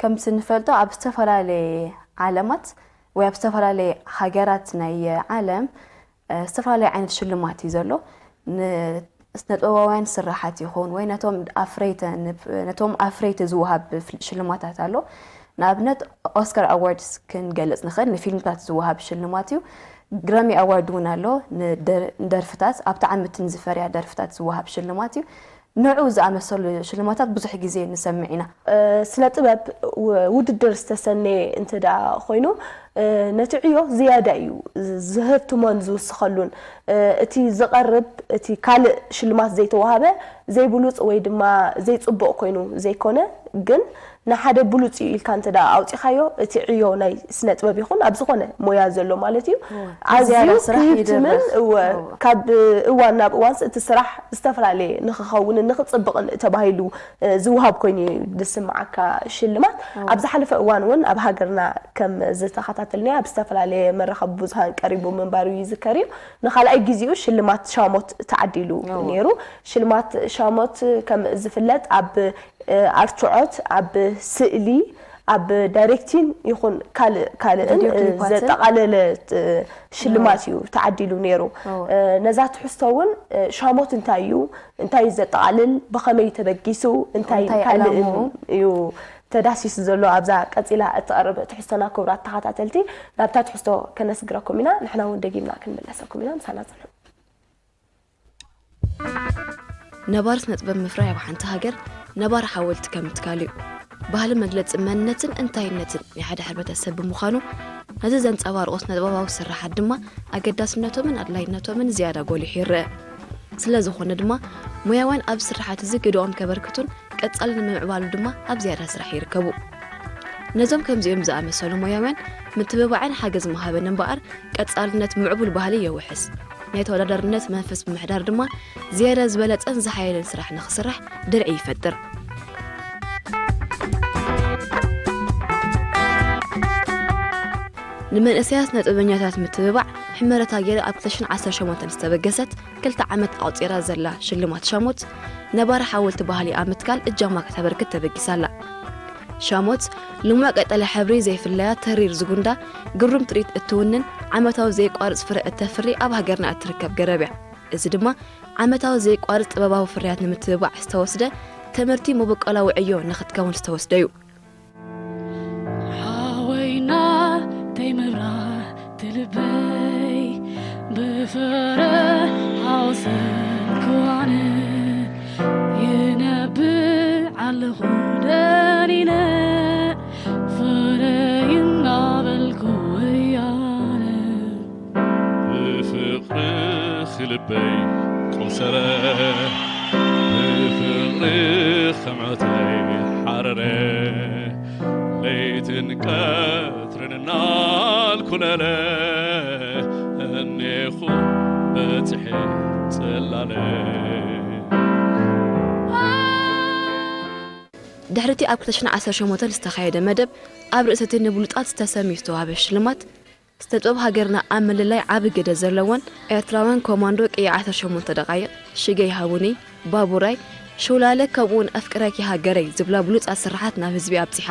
ከምቲ ንፈልጦ ኣብ ዝተፈላለየ ዓለማት ወይ ኣብ ዝተፈላለየ ሃገራት ናይ ዓለም፣ እ፣ ዝተፈላለየ ዓይነት ሽልማት እዩ ዘሎ። ንስነጥበባውያን ስራሓት ይኹን ወይ ነቶም ኣፍረይተ-፣ ነቶም ኣፍረይቲ ዝወሃብ ፍል-፣ ሽልማታት ኣሎ። ንኣብነት ኦስካር ኣዋርድስ ክንገልጽ ንኽእል፣ ንፊልምታት ዝወሃብ ሽልማት እዩ። ግራሚ ኣዋርድ እውን ኣሎ፣ ንደር-፣ ንደርፍታት፣ ኣብቲ ዓመት ንዝፈርያ ደርፍታት ዝወሃብ ሽልማት እዩ። ንዑ ዝኣመሰሉ ሽልማታት ብዙሕ ግዜ ንሰምዕ ኢና። እ፣ ስነ ጥበብ ው-፣ ውድድር ዝተሰነየ እንተ ደኣ ኮይኑ፣ እ፣ ነቲ ዕዮ ዝያዳ እዩ ዝ-፣ ዝህብትሞን ዝውስኸሉን። እ፣ እቲ ዝቐርብ፣ እቲ ካልእ ሽልማት ዘይተዋህበ ዘይብሉጽ ወይ ድማ ዘይጽቡቕ ኮይኑ ዘይኮነ፣ ግን ንሓደ ብሉጽ እዩ ኢልካ እንተ ደኣ ኣውጺኻዮ፣ እቲ ዕዮ ናይ ስነ ጥበብ ይኹን ኣብ ዝኾነ ሞያ ዘሎ ማለት እዩ፣ እወ። ኣዝዩ ዝያዳ ስራሕ ክህብትምን፣ ይድርኽ። እወ፣ እወ። ካብ እዋን ናብ እዋንስ እቲ ስራሕ ዝተፈላለየ ንኽኸውንን ንኽጽብቕን ተባሂሉ፣ እ፣ ዝወሃብ ኮይኑ እዩ ዝስምዓካ ሽልማት። እወ። ኣብ ዝሓለፈ እዋን እውን ኣብ ሃገርና ከም ዝተኸታተልናዮ ኣብ ዝተፈላለየ መራኸቢ ብዙሃን ቀሪቡ ምንባሩ ይዝከር እዩ። ንኻልኣይ ግዜኡ ሽልማት ሻሞት ተዓዲሉ እወ። ነይሩ። ሽልማት ሻሞት ከም ዝፍለጥ ኣብ፣ እ፣ ኣርትዖት፣ ኣብ ስእሊ፣ ኣብ ዳይሬክቲን ይኹን ካልእ፣ ካልእን፣ ቪድዮ እ፣ ክሊፓትን። ዘጠቓለለ፣ እ፣ ሽልማት እወ። እዩ ተዓዲሉ ነይሩ። እወ። እ፣ ነዛ ትሕዝቶ እውን፣ እ፣ ሻሞት እንታይ እዩ? እንታይ እዩ ዘጠቓልል? ብኸመይ እዩ ተበጊሱ? እንታይ እንታይ ካልእን ዕላምኡ? እዩ ተዳሲሱ ዘሎ? ኣብዛ ቀጺላ እትቐርብ ትሕዝቶና፣ ክቡራት ተኸታተልቲ፣ ናብታ ትሕዝቶ ከነስግረኩም ኢና። ንሕና እውን ደጊምና ክንምለሰኩም ኢና። ምሳና ጽንሑ። ነባር ስነ ጥበብ ምፍራይ ኣብ ሓንቲ ሃገር ነባር ሓወልቲ ከም ምትካል እዩ። ባህሊ መግለጺ መንነትን እንታይነትን ናይ ሓደ ሕብረተሰብ ብምዃኑ፣ ነዚ ዘንጸባርቑ ስነ ጥበባዊ ስርሓት ድማ ኣገዳስነቶምን ኣድላይነቶምን ዝያዳ ጎሊሑ ይረአ። ስለ ዝኾነ ድማ፣ ሞያውያን ኣብዚ ስርሓት እዚ ግደኦም ከበርክቱን ቀጻሊ ንምምዕባሉ ድማ ኣብ ዝያዳ ስራሕ ይርከቡ። ነዞም ከምዚኦም ዝኣመሰሉ ሞያውያን ምትብባዕን ሓገዝ ምሃብን እምበኣር፣ ቀጻልነት ምዕቡል ባህሊ የውሕስ። ናይ ተወዳዳርነት መንፈስ ብምሕዳር ድማ ዝያዳ ዝበለጸን ዝሓየለን ስራሕ ንኽስራሕ ድርዒ ይፈጥር። ንመንእሰያት ስነ ጥበበኛታት ምትብባዕ ሕመረታ ገይራ ኣብ ክልተ ሽሕን ዓሰርተ ሸሞንተን ዝተበገሰት ክልተ ዓመት ኣቑጺራ ዘላ ሽልማት ሻሞት፣ ነባሪ ሓወልቲ ባህሊ ኣብ ምትካል እጃማ ከተበርክት ተበጊሳ ኣላ። ሻሞት፣ ልሙዕ ቀጠልያ ሕብሪ ዘይፍለያ ተሪር ዝጉንዳ፣ ግሩም ጥሪት እትውንን፣ ዓመታዊ ዘይቋርጽ ፍረ እተፍሪ ኣብ ሃገርና እትርከብ ገረብ እያ። እዚ ድማ ዓመታዊ ዘይቋርጽ ጥበባዊ ፍርያት ንምትብባዕ ዝተወስደ ትምህርቲ፣ መበቆላዊ ዕዮ ንኽትከውን ዝተወስደ እዩ። ሓወይና ተይ መብራህቲ ልበይ፣ ብፍረ ሓውስን ክዋነ ይነብዕ ኣለኹ ደኒነ፣ ፍረይ እናበልኩ ወያነ። ብፍቕርኺ ልበይ ቆሰረ፣ ብፍቕርኺ ከምዕተይ ሓረረ። ለይትን ቀትርን እናልኩለለ፣ እኔኹ በጺሐ ጽላለ። ድሕሪ'ቲ ኣብ ክልተ ሽሕን ዓሰርተ ሸሞንተን ዝተኻየደ መደብ፣ ኣብ ርእሲ እቲ ንብሉጻት ዝተሰምዩ ዝተዋህበ ሽልማት፣ ስነ ጥበብ ሃገርና ኣብ ምልላይ ዓቢ ግደ ዘለወን ኤርትራውያን ኮማንዶ ቅያ ዓሰርተ ሸሞንተ ደቓይቕ፣ ሽገይ ሃቡኒ፣ ባቡራይ፣ ሸውላለ፣ ከምኡ'ውን ኣፍቅረኪ ሃገረይ ዝብላ ብሉጻት ስርሓት ናብ ህዝቢ ኣብጺሓ።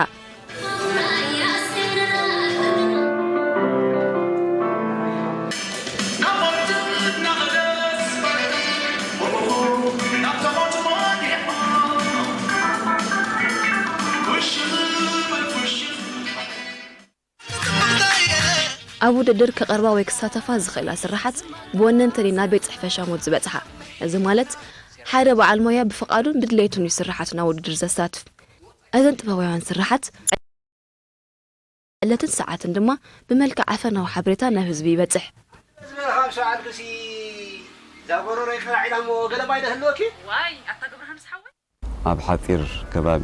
ኣብ ውድድር ክቐርባ ወይ ክሳተፋ ዝኽእላ ስርሓት ብወነንተን እዩ ናብ ቤት ጽሕፈት ሻሞት ዝበጽሓ። እዚ ማለት ሓደ በዓል ሞያ ብፍቓዱን ብድሌቱን እዩ ስርሓቱ ናብ ውድድር ዘሳትፍ። እዘን ጥበባውያን ስርሓት ዕለትን ሰዓትን ድማ ብመልክዕ ኣፈናዊ ሓበሬታ ናብ ህዝቢ ይበጽሕ። ዝበልካ ኣብ ሰዓት ግሲ እዛ ጎረሮይ ቅራዕ ኢላ እሞ ገለ ባይደ ህልወኪ? ዋይ፣ ኣታ ገብረሃንስ ሓወይ። ኣብ ሓጺር ከባቢ፣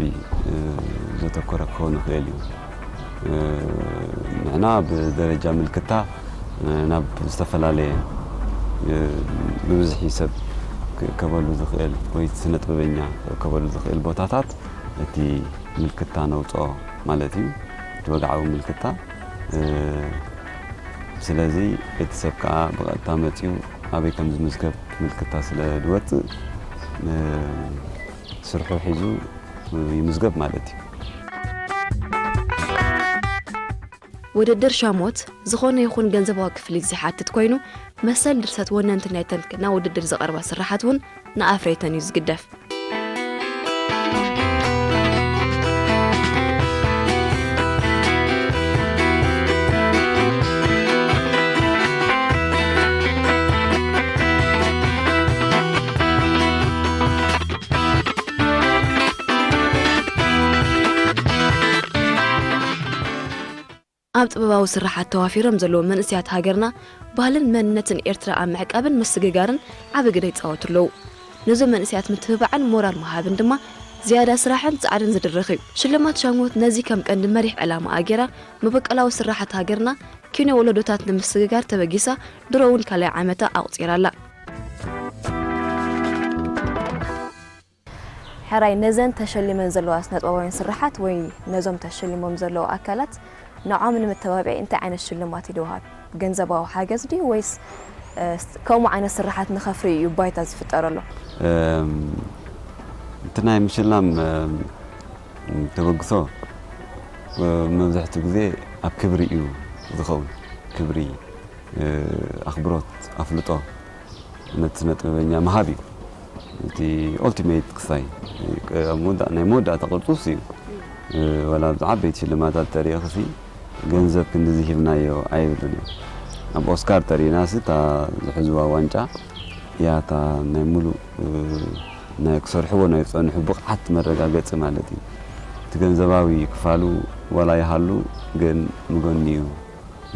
እ፣ ዘተኮረ ክኸውን ይኽእል እዩ። እ፣ ንሕና ብደረጃ ምልክታ፣ እ፣ ናብ ዝተፈላለየ፣ እ፣ ብብዝሒ ሰብ ክእከበሉ ዝኽእል ወይ ስነ ጥበበኛ ክእከበሉ ዝኽእል ቦታታት እቲ ምልክታ ነውጽኦ ማለት እዩ። እቲ ወግዓዊ ምልክታ። እ፣ ስለዚ እቲ ሰብ ከኣ ብቐጥታ መጺኡ ኣበይ ከም ዝምዝገብ ምልክታ ስለ ዝወጽእ፣ እ፣ ስርሑ ሒዙ ይምዝገብ ማለት እዩ። ውድድር ሻሞት ዝኾነ ይኹን ገንዘባዊ ክፍሊት ዘይሓትት ኮይኑ፣ መሰል ድርሰት ወነንቲ ናይተን ናብ ውድድር ዝቐርባ ስርሓት እውን ንኣፍረይተን እዩ ዝግደፍ። ኣብ ጥበባዊ ስራሓት ተዋፊሮም ዘለዉ መንእሰያት ሃገርና፣ ባህልን መንነትን ኤርትራ ኣብ ምዕቃብን ምስግጋርን ዓቢ ግደ ይጻወቱ ኣለዉ። ነዞም መንእሰያት ምትብባዕን ሞራል ምሃብን ድማ፣ ዝያዳ ስራሕን ጻዕርን ዝድርኽ እዩ። ሽልማት ሻሞት ነዚ ከም ቀንዲ መሪሕ ዕላማኣ ገይራ፣ መበቆላዊ ስራሓት ሃገርና፣ ኪኖ ወለዶታት ንምስግጋር ተበጊሳ፣ ድሮ እውን ካልኣይ ዓመታ ኣቑጺራ ኣላ። ሕራይ፣ ነዘን ተሸሊመን ዘለዋ ስነ-ጥበባውያን ስርሓት ወይ ነዞም ተሸሊሞም ዘለዉ ኣካላት ንዖም ንምተባብዒ እንታይ ዓይነት ሽልማት እዩ ዝወሃብ? ገንዘባዊ ሓገዝ ድዩ ወይስ፣ እ፣ ስ-፣ ከምኡ ዓይነት ስርሓት ንኸፍሪ እዩ ባይታ ዝፍጠረሎም? እም፣ እቲ ናይ ምሽላም፣ እም፣ ተበግሶ፣ እ፣ መብዛሕትኡ ግዜ ኣብ ክብሪ እዩ ዝኸውን። ክብሪ፣ እ፣ ኣኽብሮት፣ ኣፍልጦ ነቲ ስነ ጥበበኛ ምሃብ እዩ። እቲ ኦልቲሜት ክሳይ፣ እ፣ ኣብ መወዳ-፣ ናይ መወዳእታ ቅርጹ እሱ እዩ። እ፣ ዋላ ኣብዚ ዓበይቲ ሽልማታት ተሪእኽሲ ገንዘብ ክንድዚ ሂብናዮ ኣይብሉን እዮም። ኣብ ኦስካር ተሪእናሲ እታ ዝሕዝዋ ዋንጫ እያ እታ ናይ ሙሉእ፣ እ፣ ናይ ክሰርሕዎ ናይ ዝጸንሑ ብቕዓት መረጋገጺ ማለት እዩ። እቲ ገንዘባዊ ክፋሉ ዋላ ይሃሉ ግን ንጎኒ እዩ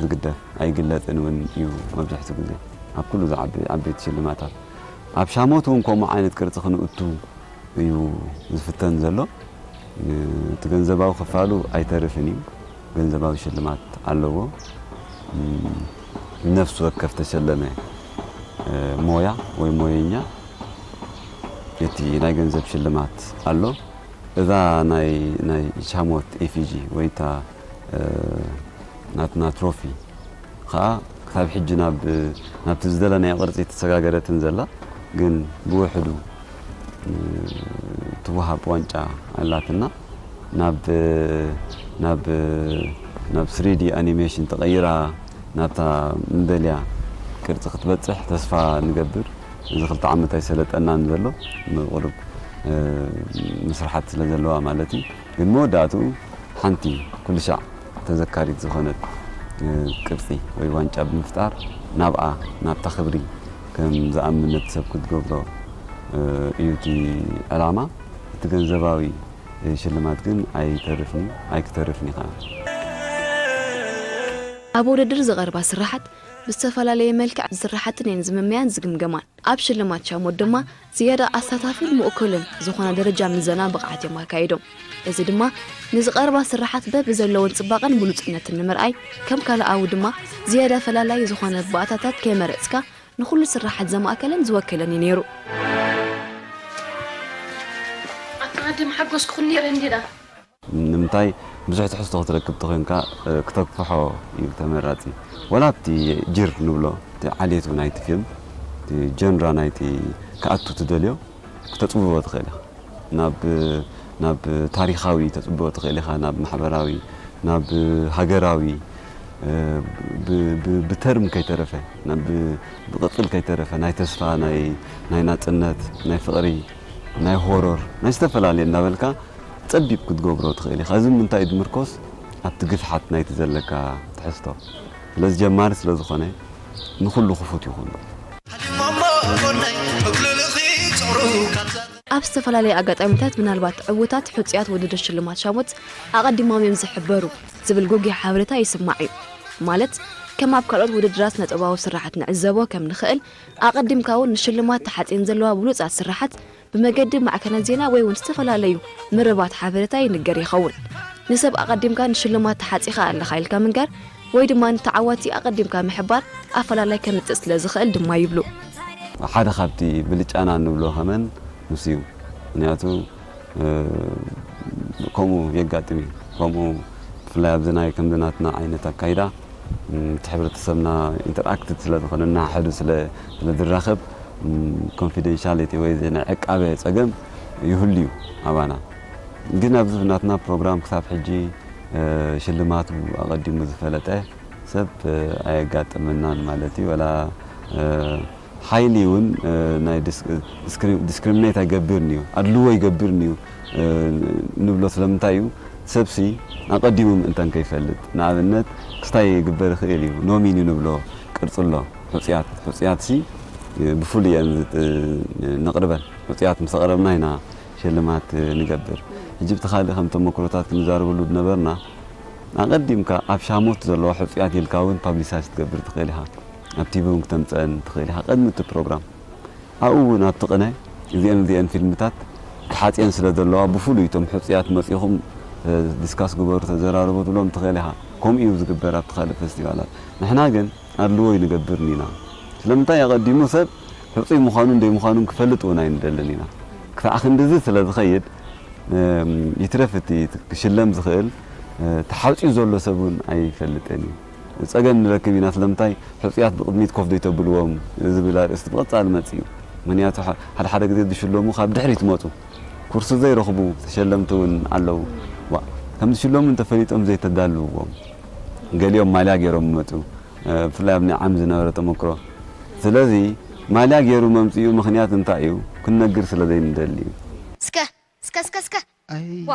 ዝግደፍ፣ ኣይግለጽን እውን እዩ መብዛሕትኡ ግዜ ኣብ ኩሉ ዝዓቢ-፣ ዓበይቲ ሽልማታት። ኣብ ሻሞት እውን ከምኡ ዓይነት ቅርጺ ክንእቱ እዩ ዝፍተን ዘሎ። እቲ ገንዘባዊ ክፋሉ ኣይተርፍን እዩ። ገንዘባዊ ሽልማት ኣለዎ። እም፣ ነፍሲ ወከፍ ተሸለመ፣ እ፣ ሞያ ወይ ሞየኛ እቲ ናይ ገንዘብ ሽልማት ኣሎ። እዛ ናይ፣ ናይ ሻሞት ኤፊጂ ወይ እታ፣ እ፣ ናትና ትሮፊ ኸኣ ክሳብ ሕጂ ናብ፣ ናብቲ ዝደለናዮ ቅርጺ ተሰጋገረትን ዘላ፣ ግን ብውሕዱ፣ እ፣ ትወሃብ ዋንጫ ኣላትና። ናብ፣ ናብ፣ ናብ ስሪዲ ኣኒሜሽን ተቐይራ ናብታ እንደልያ ቅርጺ ክትበጽሕ ተስፋ ንገብር። እዚ ክልተ ዓመት ኣይሰለጠናን ዘሎ፣ ብቁሩብ፣ እ፣ ምስርሓት ስለ ዘለዋ ማለት እዩ። ግን መወዳእትኡ ሓንቲ ኩሉ ሻዕ ተዘካሪት ዝኾነት፣ እ፣ ቅርጺ ወይ ዋንጫ ብምፍጣር ናብኣ፣ ናብታ ክብሪ ከም ዝኣምን ነቲ ሰብ ክትገብሮ፣ እ፣ እዩ እቲ ዕላማ። እቲ ገንዘባዊ ሽልማት ግን ኣይተርፍን እዩ፣ ኣይክተርፍን እዩ ከኣ። ኣብ ውድድር ዝቐርባ ስራሓት ብዝተፈላለየ መልክዕ ዝስራሓትን እየን ዝምመያን ዝግምገማን። ኣብ ሽልማት ሻሞት ድማ ዝያዳ ኣሳታፍን ምእኩልን ዝኾነ ደረጃ ምዘና ብቕዓት እዮም ኣካይዶም። እዚ ድማ ንዝቐርባ ስራሓት በብዘለወን ጽባቐን ብሉጽነትን ንምርኣይ፣ ከም ካልኣዊ ድማ ዝያዳ ፈላላይ ዝኾነ ባእታታት ከይመረጽካ ንኹሉ ስርሓት ዘማእከለን ዝወከለን እዩ ነይሩ። ኣታ ኣደ ምሓጎስኩ ነይረ እንዲዳ። ንምንታይ ብዙሕ ትሕዝቶ ክትረክብ ተኾይንካ፣ እ፣ ክተግፍሖ እዩ ተመራጺ። ወላ ኣብቲ ጅር ንብሎ፣ እቲ ዓሌቱ ናይቲ ፊልም፣ እቲ ጀንራ ናይቲ ክኣቱ ትደልዮ፣ ክተጽብቦ ትኽእል ኢኻ። ናብ፣ ናብ ታሪኻዊ ተጽብቦ ትኽእል ኢኻ፣ ናብ ማሕበራዊ፣ ናብ ሃገራዊ፣ እ፣ ብ-፣ ብ-፣ ብተርም ከይተረፈ፣ ናብ፣ ብ-፣ ብቕጽል ከይተረፈ፣ ናይ ተስፋ፣ ናይ፣ ናይ ናጽነት፣ ናይ ፍቕሪ፣ ናይ ሆረር፣ ናይ ዝተፈላለየ እናበልካ ጸቢብ ክትገብሮ ትኽእል ኢኻ። እዚ ምንታይ እዩ ዝምርኮስ? ኣብቲ ግፍሓት ናይቲ ዘለካ ትሕዝቶ። ስለዚ ጀማሪ ስለ ዝኾነ ንኹሉ ክፉት ይኹን። ኣብ ዝተፈላለየ ኣጋጣሚታት ምናልባት ዕዉታት ሕጹያት ውድድር ሽልማት ሻሞት ኣቐዲሞም እዮም ዝሕበሩ ዝብል ጉግይ ሓበሬታ ይስማዕ እዩ። ማለት ከም ኣብ ካልኦት ውድድራት ስነ-ጥበባዊ ስርሓት ንዕዘቦ ከም ንኽእል ኣቐዲምካ እውን ንሽልማት ተሓጽየን ዘለዋ ብሉጻት ስርሓት ብመገዲ ማዕከናት ዜና ወይ እውን ዝተፈላለዩ መርበባት ሓበሬታ ይንገር ይኸውን። ንሰብ ኣቐዲምካ ንሽልማት ተሓጺኻ ኣለኻ ኢልካ ምንጋር ወይ ድማ ንተዓዋቲ ኣቐዲምካ ምሕባር ኣፈላላይ ከምጽእ ስለ ዝኽእል ድማ ይብሉ። ሓደ ካብቲ ብልጫና እንብሎ ከመን ንሱ እዩ። ምኽንያቱ፣ እ፣ ከምኡ የጋጥም እዩ። ከምኡ ብፍላይ ኣብዚ ናይ ከምዚ ናትና ዓይነት ኣካይዳ፣ ም፣ እቲ ሕብረተሰብና ኢንተርኣክትድ ስለ ዝኾነ፣ እናሓዱ ስለ፣ ስለ ዝራኸብ፣ ም፣ ኮንፊደንሻሊቲ ወይ ናይ ዕቃበ ጸገም ይህሉ እዩ ኣባና። ግን ኣብዚ ናትና ፕሮግራም ክሳብ ሕጂ ሽልማቱ ኣቐዲሙ ዝፈለጠ ሰብ ኣየጋጥመናን ማለት እዩ። ወላ ሓይሊ እውን ናይ ዲስክሪሚኔት ኣይገብርን እዩ፣ ኣድልዎ ይገብርን እዩ ንብሎ። ስለምንታይ እዩ? ሰብሲ ኣቐዲሙ ምእንታን ከይፈልጥ፣ ንኣብነት ክስታይ ይግበር ይኽእል እዩ፣ ኖሚኒ ንብሎ ቅርፂ ኣሎ። ሕፁያት ሕፁያትሲ ብፍሉይ እየን ነቕርበን። ሕፁያት ምስ ኣቕረብና ኢና ሽልማት ንገብር። ሕጂ ብቲ ካልእ ከም ተመክሮታት ክንዛረበሉ ዝነበርና፣ ኣቐዲምካ ኣብ ሻሞት ዘለዋ ሕፁያት ኢልካ እውን ፓብሊሳይዝ ክትገብር ትኽእል ኢኻ። ኣብ ቲቪ እውን ክተምፀአን ትኽእል ኢኻ ቅድሚ እቲ ፕሮግራም። ኣብኡ እውን ኣብቲ ቅነ እዚአን እዚአን ፊልምታት ተሓፅየን ስለ ዘለዋ ብፍሉይ እቶም ሕፁያት መፂኹም ዲስካስ ግበሩ፣ ተዘራረቡ ትብሎም ትኽእል ኢኻ። ከምኡ እዩ ዝግበር ኣብቲ ካልእ ፌስቲቫላት። ንሕና ግን ኣድልዎ ኣይንገብርን ኢና። ስለምንታይ? ኣቐዲሙ ሰብ ሕፁይ ምዃኑን ደይምዃኑን ክፈልጥ እውን ኣይንደልን ኢና። ክሳዕ ክንድዚ ስለ ዝኸይድ ይትረፍ እቲ ክሽለም ዝኽእል ተሓፅዩ ዘሎ ሰብ እውን ኣይፈልጥን እዩ። ጸገም ንረክብ ኢና። ስለምንታይ ሕጹያት ብቕድሚት ኮፍ ዘይተብልዎም ዝብል ኣርእስቲ ብቐጻሊ መጺኡ። ምኽንያቱ ሓደ ሓደ ግዜ ዝሽለሙ ካብ ድሕሪት መጹ። ኩርሲ ዘይረኽቡ ተሸለምቲ እውን ኣለዉ። ዋ፣ ከም ዝሽለሙ እንተፈሊጦም ዘይተዳልውዎም። ገሊኦም ማልያ ገይሮም ይመጹ። ብፍላይ ኣብ ናይ ዓም ዝነበረ ተመክሮ። ስለዚ ማልያ ገይሩ መምጽኡ ምኽንያት እንታይ እዩ? ክንነግር ስለ ዘይንደሊ እዩ። እስከ እስከ እስከ እስከ ኣይ። ዋ።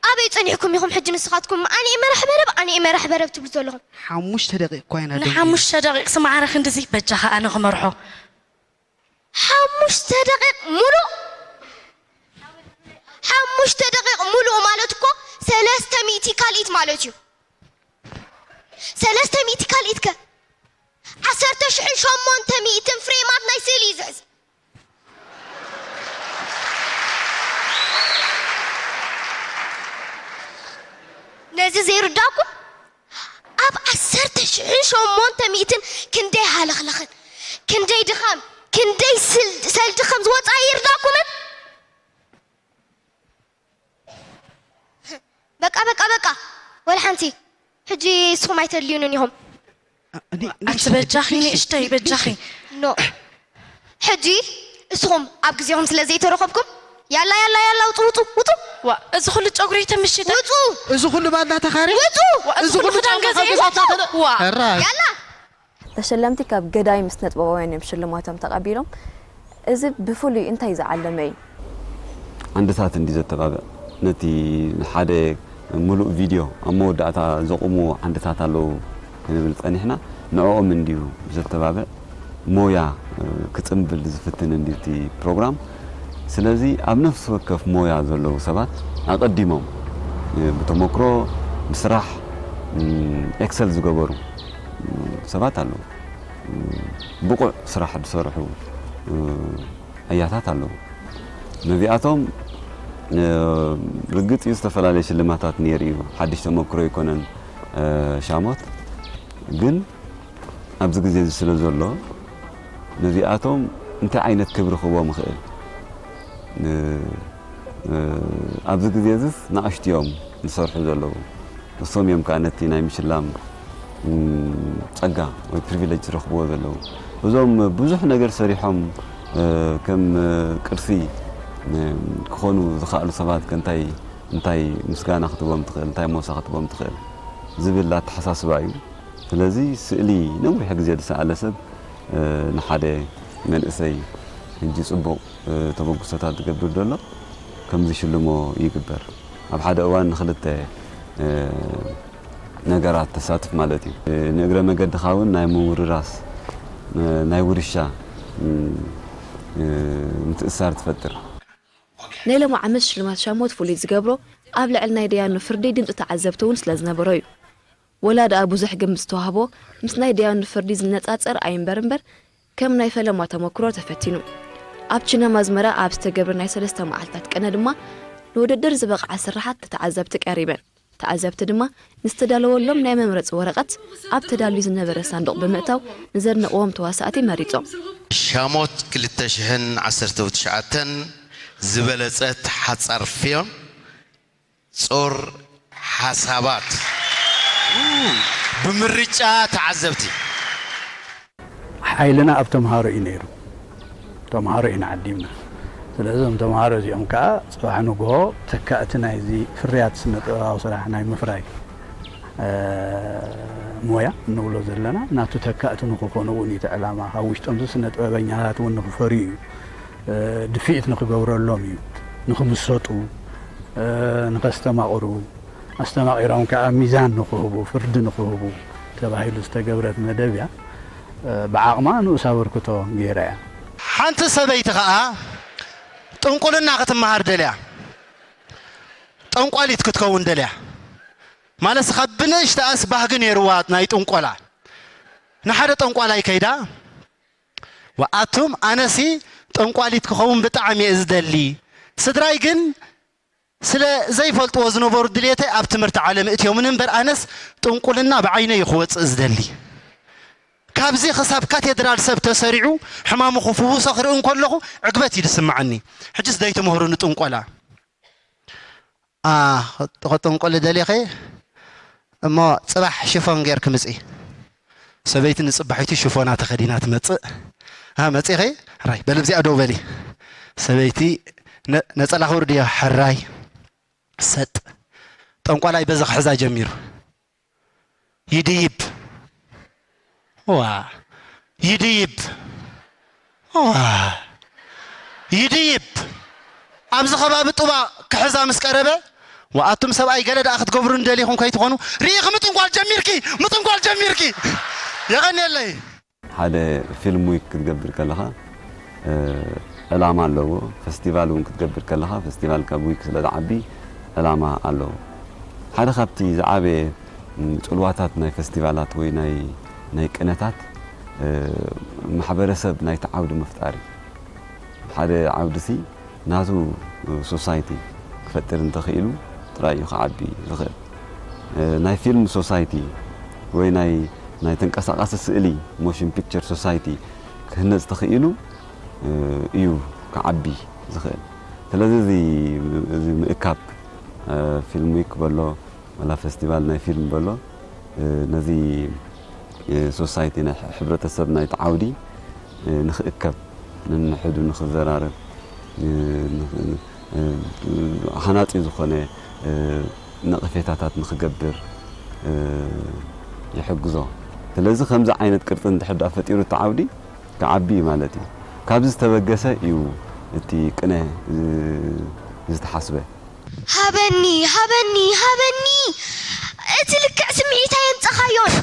ኣበይ ጸኒሕኩም ኢኹም ሕጂ ንስኻትኩም ኣነ እየ መራሕ መረብ ኣነ እየ መራሕ መረብ ትብሉ ዘለኹም? ሓሙሽተ ደቂቕ እኳ ኢና ደንጊ። ንሓሙሽተ ደቂቕ ስማዕረ ክንድዚ በጃኻ ኣነ ክመርሖ። ሓሙሽተ ደቂቕ ሙሉእ ሓሙሽተ ደቂቕ ሙሉእ ማለት እኮ ሰለስተ ሚእቲ ካልኢት ማለት እዩ። ሰለስተ ሚእቲ ካልኢት ከ ዓሰርተ ሽሕን ሸሞንተ ሚእትን ፍሬማት ናይ ስእሊ እዩ ዝሕዝ። ነዚ ዘይርዳእኩም ኣብ ዓሰርተ ሽሕን ሸሞንተ ሚእትን ክንደይ ሃለኽለኽን ክንደይ ድኻም ክንደይ ስል- ሰልዲ ከም ዝወፅኣ ይርዳእኩምን? በቃ በቃ በቃ ወላ ሓንቲ ሕጂ ንስኹም ኣይተድልዩንን ኢኹም። ኣንቲ በጃኺ ንእሽተይ በጃኺ። ኖ ሕጂ እስኹም ኣብ ግዜኹም ስለ ዘይተረኸብኩም ያላ ያላ ያላ ውፁ ውፁ ውፁ። ዋ እዚ ኩሉ ጨጉሪ ተምሽተ ውፁ። እዚ ኩሉ ባንዳ ተኻሪ ውፁ። ዋ እዚ እዚ ኩሉ ኩሉ ክዳን ጫማ ገዚኤ ካብ ገዛት ናተለ ዋ ሕራይ። ያላ ተሸለምቲ ካብ ገዳይም ስነጥበባውያን እዮም ሽልማቶም ተቐቢሎም። እዚ ብፍሉይ እንታይ ዝዓለመ እዩ? ዓንድታት እንዲ ዘተባብዕ ነቲ ንሓደ ሙሉእ ቪድዮ ኣብ መወዳእታ ዘቑምዎ ዓንድታት ኣለዉ ክንብል ጸኒሕና። ንዕኦም እንድዩ ዘተባብዕ ሞያ ክጽንብል ዝፍትን እንድዩ እቲ ፕሮግራም። ስለዚ ኣብ ነፍሲ ወከፍ ሞያ ዘለዉ ሰባት ኣቐዲሞም ብተመክሮ ብስራሕ ኤክሰል ዝገበሩ ሰባት ኣለዉ። ብቑዕ ስራሕ ዝሰርሑ ኣያታት ኣለዉ። ነዚኣቶም ርግጽ እዩ ዝተፈላለየ ሽልማታት ነይሩ እዩ። ሓድሽ ተመክሮ ኣይኮነን ሻሞት። ግን ኣብዚ ግዜ እዚ ስለ ዘሎ ነዚኣቶም እንታይ ዓይነት ክብሪ ክህቦም ይኽእል? ኣብዚ ግዜ እዚስ ንኣሽቱ እዮም ዝሰርሑ ዘለዉ። እሶም እዮም ከኣ ነቲ ናይ ምሽላም ጸጋ ወይ ፕሪቪለጅ ዝረኽብዎ ዘለዉ። እዞም ብዙሕ ነገር ሰሪሖም ከም ቅርሲ ክኾኑ ዝኸኣሉ ሰባት ከ እንታይ እንታይ ምስጋና ክትቦም ትኽእል እንታይ ሞሳ ክትቦም ትኽእል ዝብል ኣተሓሳስባ እዩ። ስለዚ ስእሊ ነዊሕ ግዜ ዝሰኣለ ሰብ ንሓደ መንእሰይ ሕጂ ጽቡቕ ተበግሶታት ዝገብር ዘሎ ከም ዝሽልሞ ይግበር። ኣብ ሓደ እዋን ንኽልተ ነገራት ተሳትፍ ማለት እዩ። ንእግረ መገድኻ እውን ናይ ምውርራስ ናይ ውርሻ ምትእሳር ትፈጥር። ናይ ሎሚ ዓመት ሽልማት ሻሞት ፍሉይ ዝገብሮ ኣብ ልዕሊ ናይ ደያኑ ፍርዲ ድምፂ ተዓዘብቲ እውን ስለዝነበሮ እዩ። ወላ ደኣ ብዙሕ ግምት ዝተዋህቦ ምስ ናይ ደያኑ ፍርዲ ዝነፃፀር ኣይንበር እምበር ከም ናይ ፈለማ ተመክሮ ተፈቲኑ። ኣብ ቺነማ ኣዝመራ ኣብ ዝተገብረ ናይ ሰለስተ መዓልታት ቅነ ድማ ንውድድር ዝበቕዓ ስርሓት ንተዓዘብቲ ቀሪበን። ተዓዘብቲ ድማ ንዝተዳለወሎም ናይ መምረፂ ወረቐት ኣብ ተዳልዩ ዝነበረ ሳንዱቕ ብምእታው ንዘድነቕዎም ተዋሳእቲ መሪፆም። ሻሞት ክልተ ሽሕን ዓሰርተው ትሽዓተን ዝበለፀት ሓፃር ፊልም ጾር ሓሳባት ብምርጫ ተዓዘብቲ። ሓይልና ኣብ ተምሃሮ እዩ ነይሩ። ተምሃሮ ኢና ዓዲምና። ስለዚ እዞም ተምሃሮ እዚኦም ከዓ ፅባሕ ንግሆ ተካእቲ ናይዚ ፍርያት ስነ ጥበባዊ ስራሕ ናይ ምፍራይ ሞያ እንብሎ ዘለና ናቱ ተካእቲ ንክኾኑ እውን እዩ እቲ ዕላማ። ካብ ውሽጦም ስነ ጥበበኛታት እውን ንክፈርዩ እዩ። ድፍኢት ንክገብረሎም እዩ። ንክምሰጡ፣ ንከስተማቕሩ፣ ኣስተማቒሮም ከዓ ሚዛን ንክህቡ፣ ፍርዲ ንክህቡ ተባሂሉ ዝተገብረት መደብ እያ። ብዓቕማ ንኡስ ኣበርክቶ ገይራ እያ። ሓንቲ ሰበይቲ ከዓ ጥንቁልና ክትመሃር ደልያ፣ ጠንቋሊት ክትከውን ደልያ። ማለት ካብ ብንእሽተኣስ ባህጊ ነይርዋ ናይ ጥንቆላ። ንሓደ ጠንቋላይ ከይዳ፣ "ወኣቱም፣ ኣነሲ ጠንቋሊት ክኸውን ብጣዕሚ እየ ዝደሊ። ስድራይ ግን ስለ ዘይፈልጥዎ ዝነበሩ ድሌተይ ኣብ ትምህርቲ ዓለም እትዮምን እምበር ኣነስ ጥንቁልና ብዓይነይ እዩ ክወፅእ ዝደሊ። ካብዚ ክሳብ ካቴድራል ሰብ ተሰሪዑ ሕማሙ ክፍውሶ ክርኢ እንከለኹ ዕግበት እዩ ዝስምዓኒ። ሕጅስ ደይትምህሩኒ ጥንቆላ?" "ኣ፣ ክጥንቁሊ ደሊኺ እሞ ፅባሕ ሽፎን ጌርኪ ምፂ." ሰበይቲ ንፅባሒቱ ሽፎና ተኸዲና ትመፅእ። "ኣ፣ መፂኺ? ሕራይ፣ በል ኣብዚኣ ደው በሊ። ሰበይቲ ነ-፣ ነፀላ ክውርድ እዮ። ሕራይ፣ ሰጥ." ጠንቋላይ በዚ ክሕዛ ጀሚሩ። ይድይብ። ዋ፣ ይድይብ። ዋ፣ ይድይብ። ኣብዚ ከባቢ ጡባ ክሕዛ ምስ ቀረበ፣ "ወኣቱም ሰብኣይ፣ ገለ ደኣ ክትገብሩኒ ደሊኹም ከይትኾኑ፣ ርኢኺ ምጥንቋል ጀሚርኪ፣ ምጥንቋል ጀሚርኪ!" የቐንየለይ። ሓደ ፊልም ዊክ ክትገብር ከለኻ፣ እ፣ ዕላማ ኣለዎ። ፈስቲቫል እውን ክትገብር ከለኻ፣ ፈስቲቫል ካብ ዊክ ስለ ዝዓቢ ዕላማ ኣለዎ። ሓደ ካብቲ ዝዓበየ፣ ም፣ ጽልዋታት ናይ ፈስቲቫላት ወይ ናይ፣ ናይ ቅነታት፣ እ፣ ማሕበረሰብ ናይቲ ዓውዲ ምፍጣር እዩ። ሓደ ዓውዲ ሲ ናቱ ሶሳይቲ ክፈጥር እንተኽኢሉ ጥራይ እዩ ክዓቢ ዝኽእል። እ፣ ናይ ፊልም ሶሳይቲ ወይ ናይ፣ ናይ ተንቀሳቓሲ ስእሊ፣ ሞሽን ፒክቸር ሶሳይቲ፣ ክህነጽ ተኽኢሉ፣ እ፣ እዩ ክዓቢ ዝኽእል። ስለዚ እዚ፣ እዚ ምእካብ፣ እ፣ ፊልም ዊክ በሎ፣ ወላ ፈስቲቫል ናይ ፊልም በሎ፣ እ፣ ነዚ፣ እ፣ ሶሳይቲ ናይ ሕ-፣ ሕብረተሰብ ናይቲ ዓውዲ፣ እ፣ ንኽእከብ፣ ነንሕዱ ንኽዘራረብ፣ እ፣ ን-፣ እ፣ ሃናጺ ዝኾነ፣ እ፣ ነቐፌታታት ንኽገብር፣ እ፣ ይሕግዞ። ስለዚ ከምዚ ዓይነት ቅርጺ እንድሕር ደኣ ፈጢሩ እቲ ዓውዲ ክዓቢ እዩ ማለት እዩ። ካብዚ ዝተበገሰ እዩ እቲ ቅነ፣ እ፣ ዝተሓስበ። ሃበኒ፣ ሃበኒ፣ ሃበኒ! እቲ ልክዕ ስምዒት ኣየምጸኻዮን።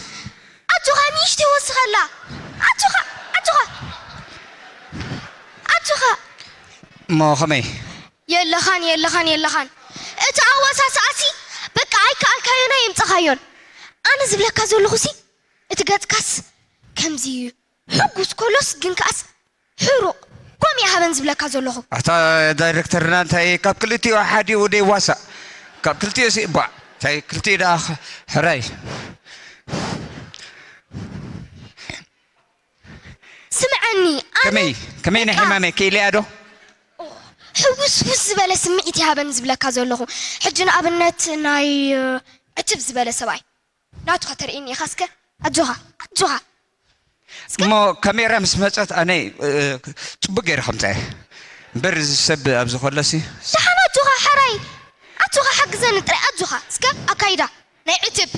ኣጆኻ ንእሽተይ ወስኸላ። ኣጆኻ፣ ኣጆኻ። ኣጆኻ። እሞ ከመይ? የለኻን፣ የለኻን፣ የለኻን። እቲ ኣወሳስኣሲ በቃ ኣይከኣልካዮን ኣየምጸኻዮን። ኣነ ዝብለካ ዘለኹሲ እቲ ገጽካስ ከምዚ እዩ። ሕጉስ ኮሎስ ግን ከኣስ ሕሩቕ። ከምኡ እየ ሃበን ዝብለካ ዘለኹ። ኣታ ዳይሬክተርና እንታይ ካብ ክልቲኡ ሓዲኡ ደይዋሳእ? ካብ ክልቲኡ ሲ-፣ ቧዕ። እንታይ ክልቲኡ ደኣ ኸ-፣ ሕራይ። ስምዐኒ፣ ኣነ ከመይ፣ ከመይ ናይ በቃ ሕማመይ ክኢለያ ዶ? ኦ፣ ሕውስውስ ዝበለ ስምዒት ይሃበኒ ዝብለካ ዘለኹ። ሕጂ ንኣብነት ናይ፣ እ፣ ዕትብ ዝበለ ሰብኣይ ናቱ ከተርእየኒ ኢኻ እስከ? ኣጆኻ፣ ኣጆኻ። እስከ? እሞ ካሜራ ምስ መጸት ኣነ፣ እ፣ ጽቡቅ ገይረ ከምጽኣ እየ። እምበር እዚ ሰብ ኣብዚ ከሎሲ ደሓን ኣጆኻ፣ ሕራይ። ኣጆኻ፣ ሓግዘኒ ጥራይ፣ ኣጆኻ። እስከ ኣካይዳ ናይ ዕትብ።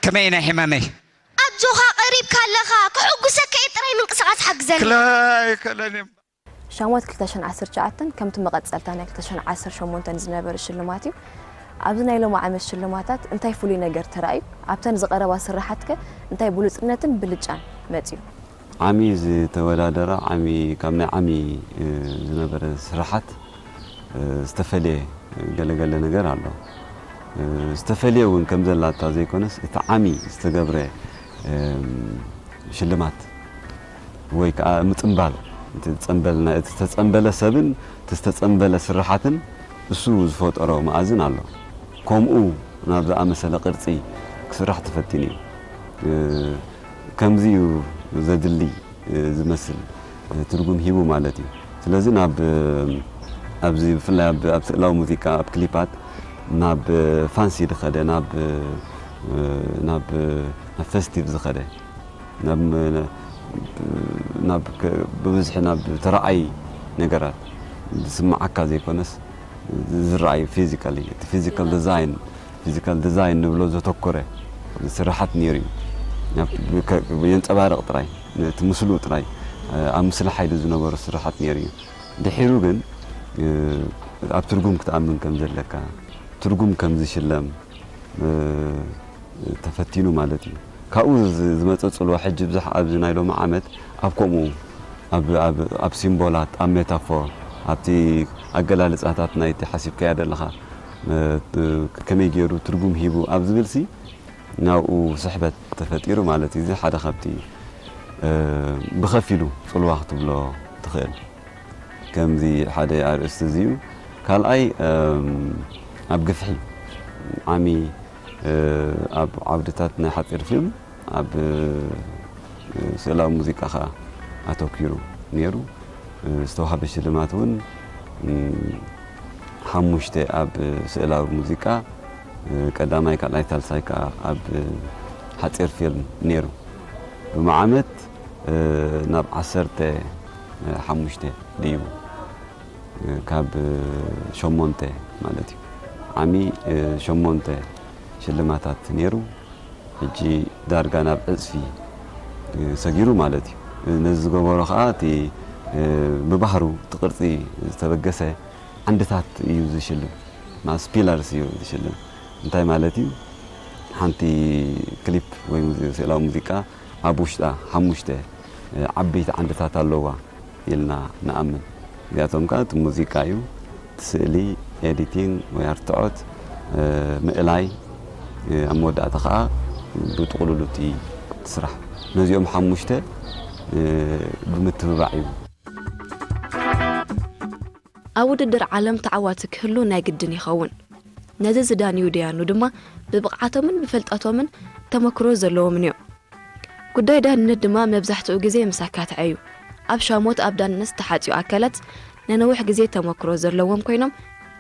ከመይ ናይ ሕማመይ? ኣጆኻ፣ ቀሪብካ ኣለኻ። ከሐጉሰካ እየ፣ ጥራይ ምንቅስቓስ ሓግዘኒ። ክላይ፣ ከለኒ። ሻሞት ክልተ ሽሕን ዓሰርተ ትሽዓተን ከምቲ መቐጸልታ ናይ ክልተ ሽሕን ዓሰርተ ሸሞንተን ዝነበረ ሽልማት እዩ። ኣብዚ ናይ ሎሚ ዓመት ሽልማታት እንታይ ፍሉይ ነገር ተራእዩ? ኣብተን ዝቐረባ ስራሓትከ እንታይ ብሉጽነትን ብልጫን መጺኡ? ዓሚ ዝተወዳደራ፣ ዓሚ፣ ካብ ናይ ዓሚ፣ እ፣ ዝነበረ ስራሓት፣ እ፣ ዝተፈልየ ገለገለ ነገር ኣሎ። እ፣ ዝተፈልየ እውን ከም ዘላታ ዘይኮነስ፣ እቲ ዓሚ ዝተገብረ፣ እም፣ ሽልማት ወይ ከዓ ምጽንባል፣ እቲ ዝጸንበልና፣ እቲ ዝተጸንበለ ሰብን እቲ ዝተጸንበለ ስራሓትን እሱ ዝፈጠሮ መኣዝን ኣሎ። ከምኡ ናብ ዝኣመሰለ ቅርጺ ክስራሕ ተፈቲኑ እዩ። እ፣ ከምዚ እዩ ዘድሊ፣ እ፣ ዝመስል፣ እ፣ ትርጉም ሂቡ ማለት እዩ። ስለዚ ናብ፣ እ፣ ኣብዚ ብፍላይ ኣብ፣ ኣብ ስእላዊ ሙዚቃ፣ ኣብ ክሊፓት ናብ፣ እ፣ ፋንሲ ዝኸደ፣ ናብ፣ እ፣ ናብ፣ እ፣ ናብ ፈስቲቭ ዝኸደ፣ ናብ ናብ ብብዝሒ ናብ ተረኣይ ነገራት ዝስምዓካ ዘይኮነስ ዝረኣዩ ፊዚካሊ፣ እቲ ፊዚካል ዲዛይን፣ ፊዚካል ዲዛይን ንብሎ ዘተኮረ ስርሓት ነይሩ እዩ። የንፀባርቕ ጥራይ፣ እቲ ምስሉ ጥራይ ኣብ ምስላ ሓይሉ ዝነበሩ ስርሓት ነይሩ እዩ። ድሒሩ ግን ኣብ ትርጉም ክትኣምን ከም ዘለካ፣ ትርጉም ከም ዝሽለም ተፈቲኑ ማለት እዩ። ካብኡ ዝመፀ ፅልዋ ሕጂ ብዙሕ ኣብዚ ናይ ሎሚ ዓመት ኣብ ከምኡ ኣብ ሲምቦላት፣ ኣብ ሜታፎር፣ ኣብቲ ኣገላልፃታት ናይቲ ሓሲብካያ ዘለኻ ከመይ ገይሩ ትርጉም ሂቡ ኣብ ዝብል ሲ ናብኡ ስሕበት ተፈጢሩ ማለት እዩ። እዚ ሓደ ካብቲ ብኸፊሉ ፅልዋ ክትብሎ ትኽእል። ከምዚ ሓደ ኣርእስቲ እዚ እዩ። ካልኣይ ኣብ ግፍሒ ዓሚ ኣብ ዓውድታት ናይ ሓፂር ፊልም ኣብ ስእላዊ ሙዚቃ ከዓ ኣተኪሩ ነይሩ። ዝተዋህበ ሽልማት እውን ሓሙሽተ ኣብ ስእላዊ ሙዚቃ ቀዳማይ፣ ካልኣይ፣ ሳልሳይ ከዓ ኣብ ሓፂር ፊልም ነይሩ። ብመዓመት ናብ ዓሰርተ ሓሙሽተ ድዩ ካብ ሸሞንተ ማለት እዩ። ዓሚ ሸሞንተ ሽልማታት ነይሩ። ሕጂ ዳርጋ ናብ ዕፅፊ ሰጊሩ ማለት እዩ። ነዚ ዝገበሮ ከዓ እቲ ብባህሩ እቲ ቅርፂ ዝተበገሰ ዓንድታት እዩ ዝሽልም፣ ማስ ፒላርስ እዩ ዝሽልም። እንታይ ማለት እዩ? ሓንቲ ክሊፕ ወይ ስእላዊ ሙዚቃ ኣብ ውሽጣ ሓሙሽተ ዓበይቲ ዓንድታት ኣለዋ ኢልና ንኣምን። እዚኣቶም ከዓ እቲ ሙዚቃ እዩ፣ እቲ ስእሊ፣ ኤዲቲንግ ወይ ኣርትዖት፣ ምእላይ፣ ኣብ መወዳእታ ከዓ ብጥቕሉሉ እቲ ስራሕ። ነዚኦም ሓሙሽተ ብምትብባዕ እዩ። ኣብ ውድድር ዓለም ተዓዋቲ ክህሉ ናይ ግድን ይኸውን። ነዚ ዝዳንዩ ደያኑ ድማ ብብቕዓቶምን ብፍልጠቶምን ተመክሮ ዘለዎምን እዮም። ጉዳይ ዳንነት ድማ መብዛሕትኡ ግዜ ምስ ኣካትዐ እዩ። ኣብ ሻሞት ኣብ ዳንነት ዝተሓጽዩ ኣካላት ንነዊሕ ግዜ ተመክሮ ዘለዎም ኮይኖም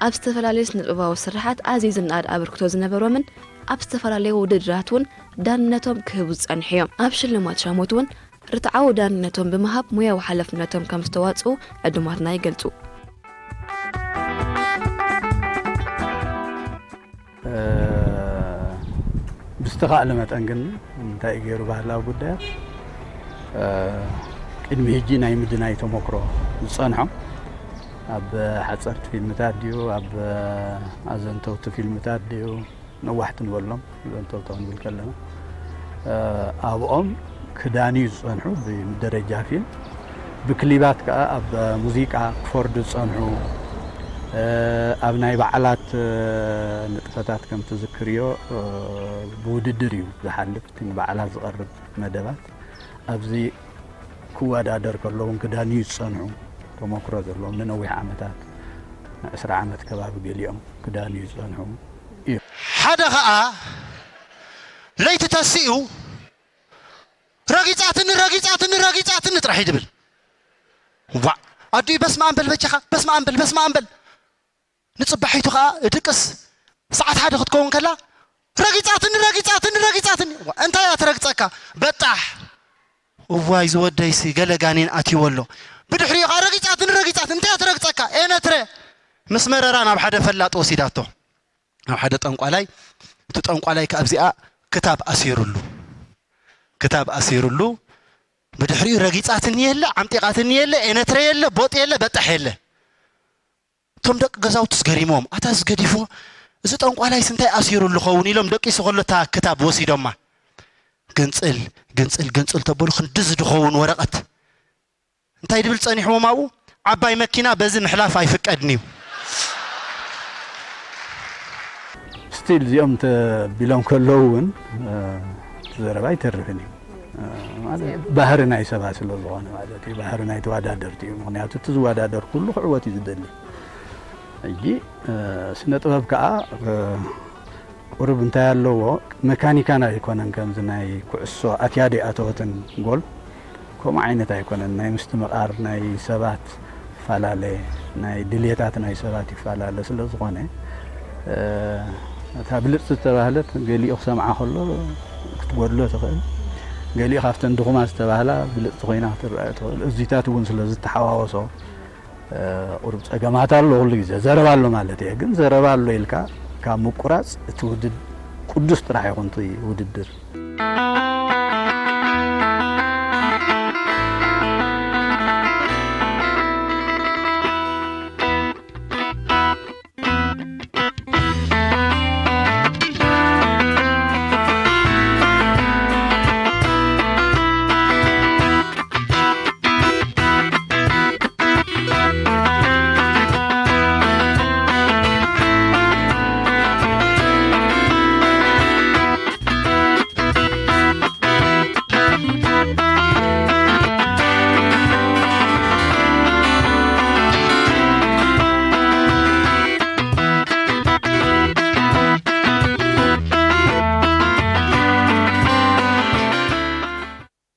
ኣብ ዝተፈላለዩ ስነጥበባዊ ስርሓት ኣዝዩ ዝነኣድ ኣበርክቶ ዝነበሮምን ኣብ ዝተፈላለዩ ውድድራት እውን ዳንነቶም ክህቡ ዝጸንሑ እዮም። ኣብ ሽልማት ሻሞት እውን ርትዓዊ ዳንነቶም ብምሃብ ሙያዊ ሓላፍነቶም ከም ዝተዋጽኡ ዕዱማትና ይገልጹ። ብዝተኻእለ መጠን ግን እንታይ እዩ ገይሩ ባህላዊ ጉዳያት ቅድሚ ሕጂ ናይ ምድናይ ተመክሮ ዝጸንሖም ኣብ ሓጸርቲ ፊልምታት ድዩ ኣብ ኣዘንተውቲ ፊልምታት ድዩ ነዋሕቲ ንበሎም ዘንተውቲ ክንብል ከለና ኣብኦም ክዳንዩ ዝጸንሑ ብደረጃ ፊልም ብክሊባት ከዓ ኣብ ሙዚቃ ክፈርዱ ዝጸንሑ ኣብ ናይ በዓላት ንጥፈታት ከም ትዝክርዮ ብውድድር እዩ ዝሓልፍ እቲ ንበዓላት ዝቐርብ መደባት ኣብዚ ክወዳደር ከለውን ክዳንዩ ዝጸንሑ ተመክሮ ዘለዎም ንነዊሕ ዓመታት ንዕስራ ዓመት ከባቢ ገሊኦም ክዳንዩ ዝጸንሑ እዩ። ሓደ ኸኣ ለይቲ ተሲኡ ረጊጻትኒ ረጊጻትኒ ረጊጻትኒ ጥራሕ እዩ ድብል። ዋእ ኣዲኡ በስመኣም በል በጃኻ በስመኣም በል በስመኣም በል። ንጽባሒቱ ኸኣ እድቅስ ሰዓት ሓደ ክትከውን ከላ ረጊጻትኒ ረጊጻትኒ ረጊጻትኒ። ዋእ እንታይ እያ ትረግጸካ በጣሕ። እዋይ ዝወደይሲ ገለ ጋኔን ኣትይዎ ኣሎ። ብድሕሪኡ ኸኣ ረጊጻትኒ ረጊጻትኒ እንታይ እያ ትረግጸካ ኤነትረ። ምስ መረራ ናብ ሓደ ፈላጥ ወሲዳቶ። ናብ ሓደ ጠንቋላይ፣ እቲ ጠንቋላይ ከኣ ኣብዚኣ ክታብ ኣሲሩሉ፣ ክታብ ኣሲሩሉ፣ ብድሕሪኡ ረጊጻትኒ የለ፣ ዓምጢቓትኒ የለ፣ ኤነትረ የለ፣ ቦጥ የለ፣ በጣሕ የለ። እቶም ደቂ ገዛውትስ ገሪሞም፣ ኣታ እዚ ገዲፍዎ፣ እዚ ጠንቋላይስ እንታይ ኣሲሩሉ ኸውን ኢሎም ደቂሱ ከሎ እታ ክታብ ወሲዶማ። ግንጽል ግንጽል ግንጽል ተበሉ ክንድዚ ድኸውን ወረቐት እንታይ ድብል ጸኒሕዎም ኣብኡ ዓባይ መኪና በዚ ምሕላፍ ኣይፍቀድን እዩ። ስቲል እዚኦም ተቢሎም ከለዉ እውን ዘረባ ኣይተርፍን እዩ። ባህሪ ናይ ሰባት ስለ ዝኾነ ማለት እዩ። ባህሪ ናይ ተወዳደርቲ እዩ። ምክንያቱ እቲ ዝወዳደር ኩሉ ክዕወት እዩ ዝደሊ። ሕጂ ስነ ጥበብ ከዓ ቁሩብ እንታይ ኣለዎ መካኒካል ኣይኮነን ከምዚ ናይ ኩዕሶ ኣትያ ዶ ኣተወትን ጎል ከምኡ ዓይነት ኣይኮነን ናይ ምስትምቓር ናይ ሰባት ይፈላለ ናይ ድልየታት ናይ ሰባት ይፈላለ ስለ ዝኾነ እታ ብልጽቲ ዝተባህለት ገሊኡ ክሰምዓ ከሎ ክትጎድሎ ትኽእል ገሊኡ ካብተን ድኹማት ዝተባህላ ብልጽቲ ኮይና ክትረአ ትኽእል። እዚታት እውን ስለ ዝተሓዋወሶ፣ እ፣ ቁሩብ ጸገማት ኣሎ። ኩሉ ግዜ ዘረባ ኣሎ ማለት እየ፣ ግን ዘረባ ኣሎ ኢልካ ካብ ምቁራጽ እቲ ውድድ ቅዱስ ጥራሕ ይኹን እቲ ውድድር።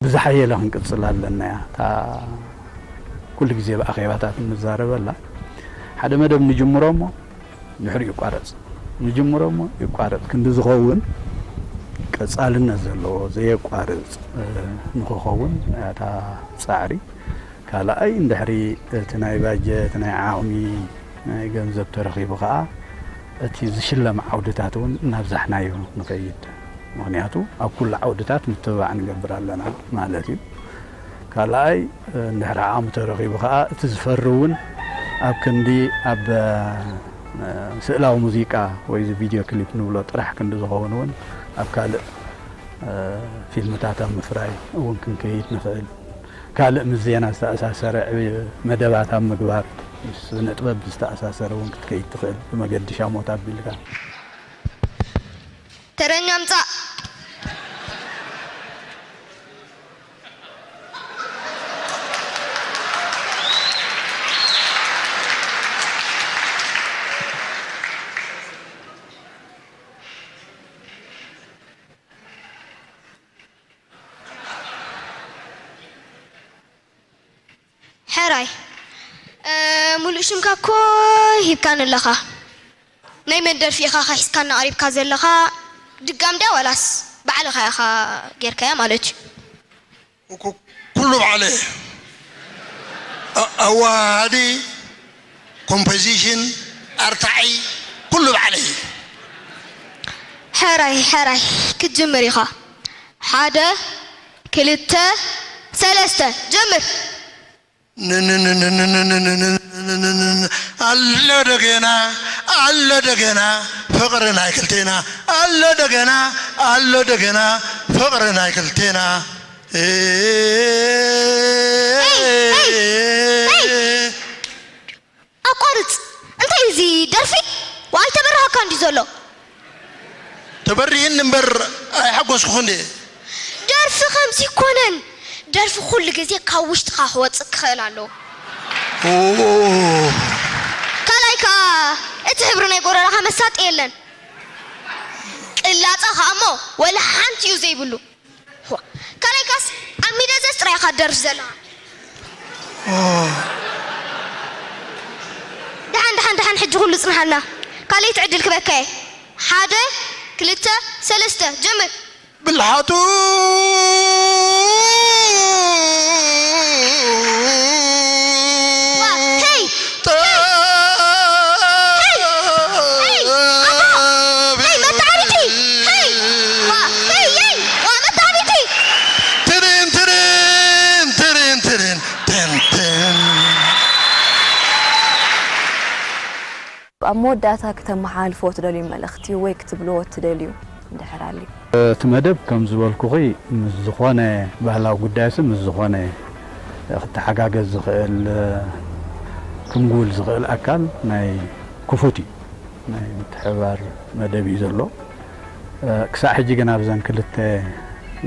ብዝሓየለ ክንቅጽል ኣለና እያ። እታ ኩሉ ግዜ ብኣኼባታት እንዛረበላ፣ ሓደ መደብ ንጅምሮ እሞ ድሕሪኡ ይቋረጽ፣ ንጅምሮ እሞ ይቋረጽ። ክንዲ ዝኸውን ቀጻልነት ዘለዎ ዘየቋርጽ፣ እ፣ ንኽኸውን እታ ጻዕሪ። ካልኣይ እንድሕሪ እቲ ናይ ባጀት፣ ናይ ዓቕሚ፣ ናይ ገንዘብ ተረኺቡ ኸኣ እቲ ዝሽለም ዓውድታት እውን እናብዛሕናዮ ንኸይድ። ምኽንያቱ ኣብ ኩሉ ዓውድታት ምትብባዕ ንገብር ኣለና ማለት እዩ። ካልኣይ እንድሕሪ ዓቕሚ ተረኺቡ ኸኣ እቲ ዝፈሪ እውን ኣብ ክንዲ ኣብ፣ እ፣ ስእላዊ ሙዚቃ ወይ እዚ ቪድዮ ክሊፕ ንብሎ ጥራሕ ክንዲ ዝኸውን እውን ኣብ ካልእ፣ እ፣ ፊልምታት ኣብ ምፍራይ እውን ክንከይድ ንኽእል። ካልእ ምስ ዜና ዝተኣሳሰረ ዕብይ መደባት ኣብ ምግባር፣ ምስ ስነ ጥበብ ዝተኣሳሰረ እውን ክትከይድ ትኽእል፣ ብመገዲ ሻሞት ኣቢልካ። ተረኛ ምጻእ። ሕራይ፣ እ፣ ሙሉእ ሽምካ እኮ ሂብካኒ ኣለኻ። ናይ መን ደርፊ ኢኻ ሒዝካና ቀሪብካ ዘለኻ? ድጋም ድያ ዋላስ ባዕልኻ ኢኻ ጌርካያ ማለት እዩ? ኩ-፣ ኩሉ ባዕለይ። ኣ-፣ ኣወሃሃዲ፣ ኮምፖዚሽን፣ ኣርታዒ፣ ኩሉ ባዕለይ። ሕራይ፣ ሕራይ፣ ክትጅምር ኢኻ። ሓደ፣ ክልተ፣ ሰለስተ፣ ጀምር። ኣሎ ደገና፣ ኣሎ ደገና፣ ፍቕሪ ናይ ክልቴና። ኣሎ ደገና፣ ኣሎ ደገና፣ ፍቕሪ ናይ ክልቴና። ሄይ፣ ሄይ፣ ሄይ! ኣቋርጽ! እንታይ እዩ እዚ ደርፊ? ዋይ ተበራሃካ እንዲ ዘሎ። ተበሪህኒ እምበር ኣይሓጎስኩኽን ድየ? ደርፊ ከምዚ ይኮነን። ደርፊ ኩሉ ግዜ ካብ ውሽጥኻ ክወጽእ ክኽእል ኣለዎ። ኦ። ካልኣይ ከኣ እቲ ሕብሪ ናይ ጎረራኻ መሳጢ የለን። ቅላጸ ከኣ እሞ ወላ ሓንቲ እዩ ዘይብሉ። ዋ፣ ካልኣይ ካስ ኣብ ሚደዘስ ጥራይ ኢኻ ትደርፍ ዘለኻ። ኦ። ደሓን፣ ደሓን፣ ደሓን፣ ሕጂ ኩሉ ጽንሓልና። ካልኣይቲ ዕድል ክበካ እየ። ሓደ፣ ክልተ፣ ሰለስተ፣ ጀምር። ብልሓቱ። ዋ፣ ሄይ! ሄይ! ሄይ! ሄይ! ኣቦ! ሄይ! መተዓቢቲ! ሄይ! ዋ! ሄይ! ሄይ! ዋ! መተዓቢቲ! ትርን፣ ትርን፣ ትርን፣ ትርን፣ ትን፣ ትን። ኣብ መወዳእታ ክተመሓላልፍዎ ትደልዩ መልእኽቲ ወይ ክትብልዎ እትደልዩ እንድሕር ኣልዩ? እቲ መደብ ከም ዝበልኩኺ ምስ ዝኾነ ባህላዊ ጉዳይሲ ምስ ዝኾነ ክተሓጋገዝ ዝኽእል፣ ክምጉል ዝኽእል ኣካል ናይ ክፉት እዩ። ናይ ምትሕብባር መደብ እዩ ዘሎ። ክሳዕ ሕጂ ግን ኣብዘን ክልተ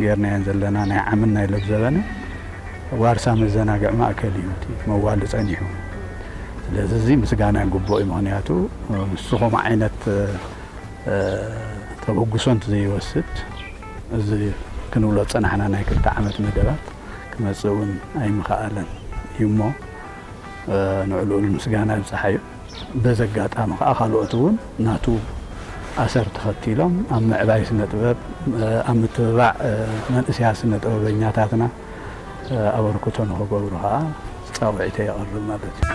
ጌርናየን ዘለና ናይ ዓምን ናይ ለብዘበነ ዋርሳ መዘናግዒ ማእከል እዩ እቲ መዋሊ ጸኒሑ። ስለዚ እዚ ምስጋና ይግብኦ እዩ። ምኽንያቱ ንሱ ከምኡ ዓይነት እ፣ ተበግሶ እንተዘይወስድ፣ እዚ ክንብሎ ዝጸናሕና ናይ ክልተ ዓመት መደባት ክመጽእ እውን ኣይምኸኣለን እዩ እሞ፣ እ፣ ንዕኡ ልዑል ምስጋና ይብጽሓዮ። በዚ ኣጋጣሚ ከኣ ካልኦት እውን ናቱ ኣሰር ተኸቲሎም ኣብ ምዕባይ ስነ ጥበብ፣ ኣብ ምትብባዕ መንእሰያት ስነ ጥበበኛታትና ኣበርክቶ ንኽገብሩ ከዓ ፃውዒተ የቕርብ ማለት እዩ።